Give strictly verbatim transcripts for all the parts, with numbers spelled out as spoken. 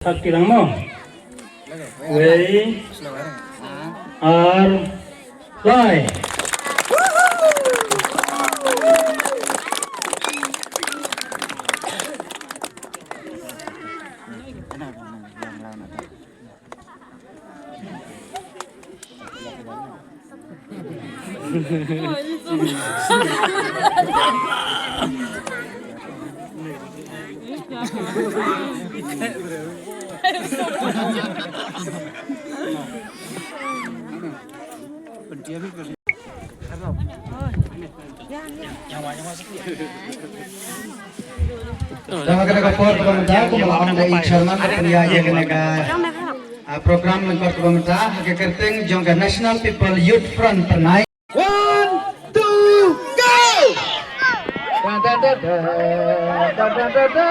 Sat ki lang mo. Wei. Ar. Lai. Te ha kane ka por kaba mynta kumba la ong da i chairman, ka pynïaid ïa kane ka, ah, program mynta kaba mynta ha ka kyrteng jong ka National People Youth Front Tyrnai. One, two, go! One, two, go!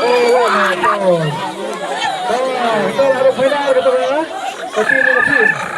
Oh, oh, oh. Oh, ito na, final, ito na. Pati na, pati.